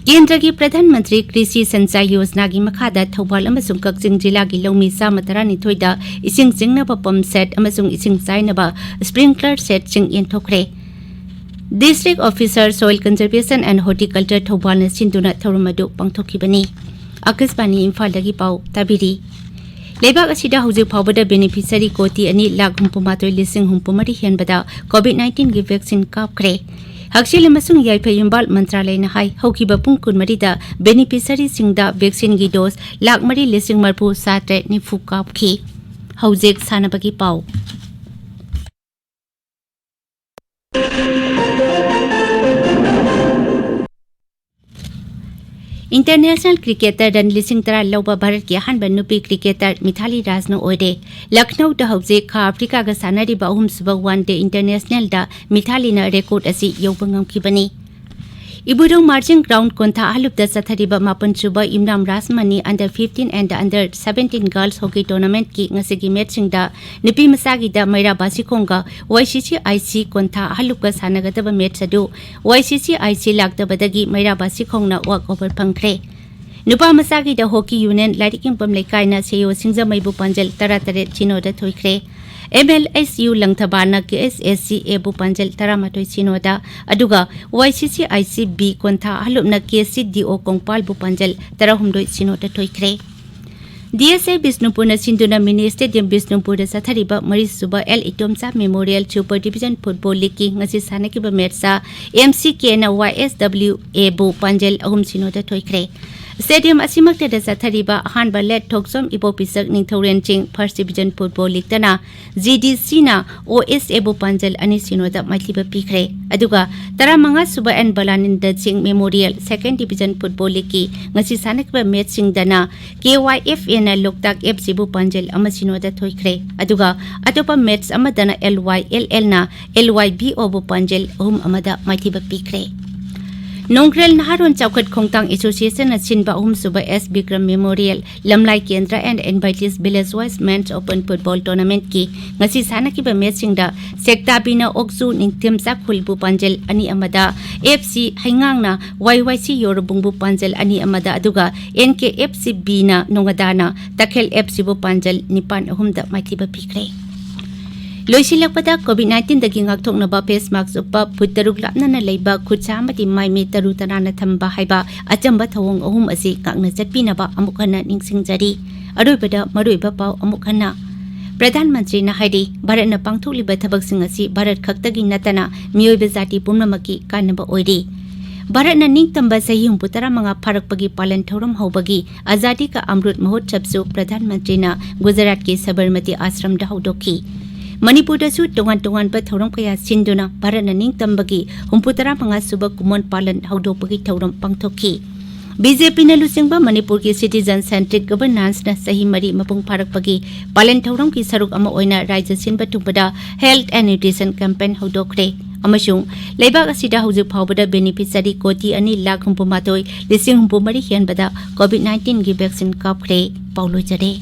ꯀꯦꯟꯗ꯭ꯔꯒꯤ ꯄ꯭ꯔꯙꯥꯟ ꯃꯟꯇ꯭ꯔꯤ ꯀ꯭ꯔꯤꯁꯤ ꯁꯟꯆꯥꯏ ꯌꯣꯖꯅꯥꯒꯤ ꯃꯈꯥꯗ ꯊꯧꯕꯥꯜ ꯑꯃꯁꯨꯡ ꯀꯛꯆꯤꯡ ꯖꯤꯂꯥꯒꯤ ꯂꯧꯃꯤ ꯆꯥꯝꯃ ꯇꯔꯥꯅꯤꯊꯣꯏꯗ ꯏꯁꯤꯡ ꯆꯤꯡꯅꯕ pump set ꯑꯃꯁꯨꯡ ꯏꯁꯤꯡ ꯆꯥꯏꯅꯕ sprinkler setꯁꯤꯡ ꯌꯦꯟꯊꯣꯛꯈ꯭ꯔꯦ꯫ District Officer Soil Conservation and Horticulture ꯊꯧꯕꯥꯜꯅ ꯁꯤꯟꯗꯨꯅ ꯊꯧꯔꯝ ꯑꯗꯨ ꯄꯥꯡꯊꯣꯛꯈꯤꯕꯅꯤ꯫ ꯑꯀꯥꯁꯕꯥꯅꯤ ꯏꯝꯐꯥꯜꯗꯒꯤ ꯄꯥꯎ ꯇꯥꯕꯤꯔꯤ꯫ ꯂꯩꯕꯥꯛ ꯑꯁꯤꯗ ꯍꯧꯖꯤꯛ ꯐꯥꯎꯕꯗ beneficiary ꯀꯣꯇꯤ ꯑꯅꯤ ꯂꯥꯈ ꯍꯨꯝꯐꯨ ꯃꯥꯊꯣꯏ ꯂꯤꯁꯤꯡ ꯍꯨꯝꯐꯨ ꯃꯔꯤ ꯍꯦꯟꯕꯗ COVID nineteenꯒꯤ vaccine ꯀꯥꯞꯈ꯭ꯔꯦ꯫ ꯍꯛꯁꯦꯜ ꯑꯃꯁꯨꯡ ꯌꯥꯏꯐ ꯌꯨꯝꯕꯥꯜ ꯃꯟꯇ꯭ꯔꯥꯂꯌꯅ ꯍꯥꯏ, ꯍꯧꯈꯤꯕ ꯄꯨꯡ ꯀꯨꯟꯃꯔꯤꯗ beneficiaryꯁꯤꯡꯗ vaccineꯒꯤ dose ꯂꯥꯈ ꯃꯔꯤ ꯂꯤꯁꯤꯡ ꯃꯔꯤꯐꯨ ꯆꯥꯇ꯭ꯔꯦꯠ ꯅꯤꯐꯨ ꯀꯥꯞꯈꯤ꯫ ꯍꯧꯖꯤꯛ ꯁꯥꯟꯅꯕꯒꯤ ꯄꯥꯎ꯫ ꯏꯟꯇꯔꯅꯦꯁꯅꯦꯜ ꯀ꯭ꯔꯤꯀꯦꯇꯔ ꯔꯟ ꯂꯤꯁꯤꯡ ꯇꯔꯥ ꯂꯧꯕ ꯚꯥꯔꯠꯀꯤ ꯑꯍꯥꯟꯕ ꯅꯨꯄꯤ ꯀ꯭ꯔꯤꯀꯦꯇꯔ ꯃꯤꯊꯥꯂꯤ ꯔꯥꯖꯅ ꯑꯣꯏꯔꯦ꯫ ꯂꯈꯅꯧꯗ ꯍꯧꯖꯤꯛ ꯈꯥ ꯑꯐ꯭ꯔꯤꯀꯥꯒ ꯁꯥꯟꯅꯔꯤꯕ ꯑꯍꯨꯝꯁꯨꯕ ꯋꯥꯟ ꯗꯦ ꯏꯟꯇꯔꯅꯦꯁꯅꯦꯜꯗ ꯃꯤꯊꯥꯂꯤꯅ ꯔꯦꯀꯣꯔꯗ ꯑꯁꯤ ꯌꯧꯕ ꯉꯝꯈꯤꯕꯅꯤ꯫ ꯏꯕꯨꯙꯧ ꯃꯥꯔꯖꯤꯡ ꯒ꯭ꯔꯥꯎꯟ ꯀꯣꯟꯊꯥ ꯑꯍꯂꯨꯞꯇ ꯆꯠꯊꯔꯤꯕ ꯃꯥꯄꯟꯁꯨꯕ ꯏꯝꯔꯥꯝ Rajmani under fifteen and under seventeen girls hockey tournamentꯀꯤ ꯉꯁꯤꯒꯤ ꯃꯦꯠꯁꯁꯤꯡꯗ ꯅꯨꯄꯤ ꯃꯆꯥꯒꯤꯗ ꯃꯩꯔꯥ ꯕꯥꯁꯤꯈꯣꯡꯒ ꯋꯥꯏ ꯁꯤ ꯁꯤ ꯑꯥꯏ ꯁꯤ ꯀꯣꯟꯊꯥ ꯑꯍꯂꯨꯞꯀ ꯁꯥꯟꯅꯒꯗꯕ ꯃꯦꯠꯁ ꯑꯗꯨ ꯋꯥꯏ ꯁꯤ C I C ꯂꯥꯛꯇꯕꯗꯒꯤ ꯃꯩꯔꯥ ꯕꯥꯁꯤꯈꯣꯡꯅ work over ꯐꯪꯈ꯭ꯔꯦ꯫ ꯅꯨꯄꯥ ꯃꯆꯥꯒꯤꯗ ꯍꯣꯀꯤ ꯌꯨꯅꯤꯌꯟ ꯂꯥꯏꯔꯤꯛ ꯌꯦꯡꯐꯝ ꯂꯩꯀꯥꯏꯅ ꯁꯦꯌꯣ ꯁꯤꯡꯖꯃꯩꯕꯨ ꯄꯥꯟꯖꯜ ꯇꯔꯥ ꯇꯔꯦꯠ ꯁꯤꯅꯣꯗ ꯊꯣꯏꯈ꯭ꯔꯦ꯫ ꯑꯦꯝ ꯑꯦꯜ ꯑꯦꯁ ꯌꯨ ꯂꯪꯊꯕꯥꯜꯅ ꯀꯦ ꯑꯦꯁ ꯑꯦꯁ ꯁꯤ ꯑꯦꯕꯨ ꯄꯥꯟꯖꯜ ꯇꯔꯥꯃꯥꯊꯣꯏ ꯁꯤꯅꯣꯗ, ꯑꯗꯨꯒ ꯋꯥꯏ ꯁꯤ C I C B ꯀꯣꯟꯊꯥ ꯑꯍꯂꯨꯞꯅ K C ꯗꯤ ꯑꯣ ꯀꯣꯡꯄꯥꯜꯕꯨ ꯄꯥꯟꯖꯜ ꯇꯔꯥꯍꯨꯝꯗꯣꯏ ꯁꯤꯅꯣꯗ ꯊꯣꯏꯈ꯭ꯔꯦ꯫ ꯗꯤ ꯑꯦꯁ ꯑꯦ ꯕꯤꯁꯅꯨꯄꯨꯔꯅ ꯁꯤꯟꯗꯨꯅ ꯃꯤꯅꯤ ꯁ꯭ꯇꯦꯗꯤꯌꯝ ꯕꯤꯁꯅꯨꯄꯨꯔꯗ ꯆꯠꯊꯔꯤꯕ ꯃꯔꯤꯁꯨꯕ L Itomcha memorial super division football ꯂꯤꯒꯀꯤ ꯉꯁꯤ ꯁꯥꯟꯅꯈꯤꯕ ꯃꯦꯠꯁꯇ ꯑꯦꯝ ꯁꯤ ꯀꯦꯅ ꯋꯥꯏ ꯑꯦꯁ ꯗꯕ꯭ꯂꯤꯎ ꯑꯦꯕꯨ ꯄꯥꯟꯖꯜ ꯑꯍꯨꯝ ꯁꯤꯅꯣꯗ ꯊꯣꯏꯈ꯭ꯔꯦ꯫ ꯁ꯭ꯇꯦꯗꯤꯌꯝ ꯑꯁꯤꯃꯛꯇꯗ ꯆꯠꯊꯔꯤꯕ ꯑꯍꯥꯟꯕ ꯂꯦꯠ ꯊꯣꯛꯆꯣꯝ ꯏꯕꯣꯄꯤꯁꯛ ꯅꯤꯡꯊꯧꯔꯦꯟ ꯆꯤꯡ ꯐꯥꯔꯁ ꯗꯤꯚꯤꯖꯟ ꯐꯨꯠꯕꯣꯜ ꯂꯤꯒꯇꯅ ꯖꯤ ꯗꯤ ꯁꯤꯅ ꯑꯣ ꯑꯦꯁ ꯑꯦꯕꯨ ꯄꯥꯟꯖꯜ ꯑꯅꯤ ꯁꯤꯅꯣꯗ ꯃꯥꯏꯊꯤꯕ ꯄꯤꯈ꯭ꯔꯦ꯫ ꯑꯗꯨꯒ ꯇꯔꯥꯃꯉꯥ ꯁꯨꯕ ꯑꯦꯟ ꯕꯂꯥꯅꯤꯟꯗ ꯁꯤꯡ ꯃꯦꯃꯣꯔꯤꯌꯦꯜ ꯁꯦꯀꯦꯟ ꯗꯤꯚꯤꯖꯟ ꯐꯨꯠꯕꯣꯜ ꯂꯤꯒꯀꯤ ꯉꯁꯤ ꯁꯥꯟꯅꯈꯤꯕ ꯃꯦꯠꯁꯁꯤꯡꯗꯅ ꯀꯦ ꯋꯥꯏ ꯑꯦꯐ ꯑꯦꯅ ꯂꯣꯛꯇꯥꯛ ꯑꯦꯐ ꯁꯤꯕꯨ ꯄꯥꯟꯖꯜ ꯑꯃ ꯁꯤꯅꯣꯗ ꯊꯣꯏꯈ꯭ꯔꯦ꯫ ꯑꯗꯨꯒ ꯑꯇꯣꯞꯄ ꯃꯦꯠꯁ ꯑꯃꯗꯅ L Y L ꯑꯦꯜꯅ L Y B ꯑꯣꯕꯨ ꯄꯥꯟꯖꯜ ꯑꯍꯨꯝ ꯑꯃꯗ ꯃꯥꯏꯊꯤꯕ ꯄꯤꯈ꯭ꯔꯦ꯫ ꯅꯣꯡꯒ꯭ꯔꯦꯜ ꯅꯍꯥꯔꯣꯟ ꯆꯥꯎꯈꯠ ꯈꯣꯡꯊꯥꯡ ꯑꯦꯁꯣꯁꯤꯌꯦꯁꯟꯅ ꯁꯤꯟꯕ ꯑꯍꯨꯝꯁꯨꯕ ꯑꯦꯁ ꯕꯤꯀ꯭ꯔꯝ ꯃꯦꯃꯣꯔꯤꯌꯦꯜ ꯂꯝꯂꯥꯏ ꯀꯦꯟꯗ꯭ꯔ and invitees village wise men's open football ꯇꯣꯔꯅꯥꯃꯦꯟꯠꯀꯤ ꯉꯁꯤ ꯁꯥꯟꯅꯈꯤꯕ ꯃꯦꯠꯁꯁꯤꯡꯗ ꯁꯦꯛꯇꯥꯕꯤꯅ ꯑꯣꯛꯆꯨ ꯅꯤꯡꯊꯦꯝ ꯆꯥꯈꯨꯜꯕꯨ ꯄꯥꯟꯖꯜ ꯑꯅꯤ ꯑꯃꯗ, ꯑꯦꯐ ꯁꯤ ꯍꯩꯉꯥꯡꯅ ꯋꯥꯏ ꯋꯥꯏ ꯁꯤ ꯌꯣꯔꯕꯨꯡꯕꯨ ꯄꯥꯟꯖꯜ ꯑꯅꯤ ꯑꯃꯗ, ꯑꯗꯨꯒ and K F C ꯕꯤꯅ ꯅꯣꯉꯥꯗꯥꯅ ꯇꯈꯦꯜ F ꯁꯤꯕꯨ ꯄꯥꯟꯖꯜ ꯅꯤꯄꯥꯟ ꯑꯍꯨꯝꯗ ꯃꯥꯏꯊꯤꯕ ꯄꯤꯈ꯭ꯔꯦ꯫ ꯂꯣꯏꯁꯤꯜꯂꯛꯄꯗ, ꯀꯣꯚꯤꯗ ꯅꯥꯏꯟꯇꯤꯟꯗꯒꯤ ꯉꯥꯛꯊꯣꯛꯅꯕ ꯐꯦꯁ ꯃꯥꯛꯁ ꯎꯞꯄ, ꯐꯨꯠ ꯇꯔꯨꯛ ꯂꯥꯞꯅꯅ ꯂꯩꯕ, ꯈꯨꯠ ꯁꯥ ꯑꯃꯗꯤ ꯃꯥꯏ ꯃꯤꯠ ꯇꯔꯨ ꯇꯅꯥꯟꯅ ꯊꯝꯕ ꯍꯥꯏꯕ ꯑꯆꯝꯕ ꯊꯧꯑꯣꯡ ꯑꯍꯨꯝ ꯑꯁꯤ ꯉꯥꯛꯅ ꯆꯠꯄꯤꯅꯕ ꯑꯃꯨꯛ ꯍꯟꯅ ꯅꯤꯡꯁꯤꯡꯖꯔꯤ꯫ ꯑꯔꯣꯏꯕꯗ ꯃꯔꯨꯑꯣꯏꯕ ꯄꯥꯎ ꯑꯃꯨꯛ ꯍꯟꯅ꯫ ꯄ꯭ꯔꯙꯥꯟ ꯃꯟꯇ꯭ꯔꯤꯅ ꯍꯥꯏꯔꯤ, ꯚꯥꯔꯠꯅ ꯄꯥꯡꯊꯣꯛꯂꯤꯕ ꯊꯕꯛꯁꯤꯡ ꯑꯁꯤ ꯚꯥꯔꯠ ꯈꯛꯇꯒꯤ ꯅꯠꯇꯅ ꯃꯤꯑꯣꯏꯕ ꯖꯥꯇꯤ ꯄꯨꯝꯅꯃꯛꯀꯤ ꯀꯥꯟꯅꯕ ꯑꯣꯏꯔꯤ꯫ ꯚꯥꯔꯠꯅ ꯅꯤꯡꯇꯝꯕ ꯆꯍꯤ ꯍꯨꯝꯐꯨ ꯇꯔꯥꯃꯉꯥ ꯐꯥꯔꯛꯄꯒꯤ ꯄꯥꯂꯟ ꯊꯧꯔꯝ ꯍꯧꯕꯒꯤ ꯑꯖꯥꯗꯤ ꯀꯥ ꯑꯃ꯭ꯔꯨꯠ ꯃꯍꯣꯠꯁꯕꯁꯨ ꯄ꯭ꯔꯙꯥꯟ ꯃꯟꯇ꯭ꯔꯤꯅ ꯒꯨꯖꯔꯥꯠꯀꯤ ꯁꯕꯔꯃꯇꯤ ꯑꯥꯁ꯭ꯔꯝꯗ ꯍꯧꯗꯣꯛꯈꯤ꯫ ꯃꯅꯤꯄꯨꯔꯗꯁꯨ ꯇꯣꯉꯥꯟ ꯇꯣꯉꯥꯟꯕ ꯊꯧꯔꯝ ꯀꯌꯥ ꯁꯤꯟꯗꯨꯅ ꯚꯥꯔꯠꯅ ꯅꯤꯡꯇꯝꯕꯒꯤ ꯍꯨꯝꯐꯨ ꯇꯔꯥꯃꯉꯥ ꯁꯨꯕ ꯀꯨꯝꯑꯣꯟ ꯄꯥꯂꯟ ꯍꯧꯗꯣꯛꯄꯒꯤ ꯊꯧꯔꯝ ꯄꯥꯡꯊꯣꯛꯈꯤ꯫ ꯕꯤ ꯖꯦ ꯄꯤꯅ ꯂꯨꯆꯤꯡꯕ ꯃꯅꯤꯄꯨꯔꯒꯤ Citizen Centric Governanceꯅ ꯆꯍꯤ ꯃꯔꯤ ꯃꯄꯨꯡ ꯐꯥꯔꯛꯄꯒꯤ ꯄꯥꯂꯦꯟ ꯊꯧꯔꯝꯒꯤ ꯁꯔꯨꯛ ꯑꯃ ꯑꯣꯏꯅ ꯔꯥꯖ꯭ꯌ ꯁꯤꯟꯕ ꯊꯨꯡꯕꯗ Health and Nutrition Campaign ꯍꯧꯗꯣꯛꯈ꯭ꯔꯦ ꯑꯃꯁꯨꯡ ꯂꯩꯕꯥꯛ ꯑꯁꯤꯗ ꯍꯧꯖꯤꯛ ꯐꯥꯎꯕꯗ beneficiary ꯀꯣꯇꯤ ꯑꯅꯤ ꯂꯥꯈ ꯍꯨꯝꯐꯨ ꯃꯥꯊꯣꯏ ꯂꯤꯁꯤꯡ ꯍꯨꯝꯐꯨ ꯃꯔꯤ ꯍꯦꯟꯕꯗ COVID nineteenꯒꯤ vaccine ꯀꯥꯞꯈ꯭ꯔꯦ꯫ ꯄꯥꯎ ꯂꯣꯏꯖꯔꯦ꯫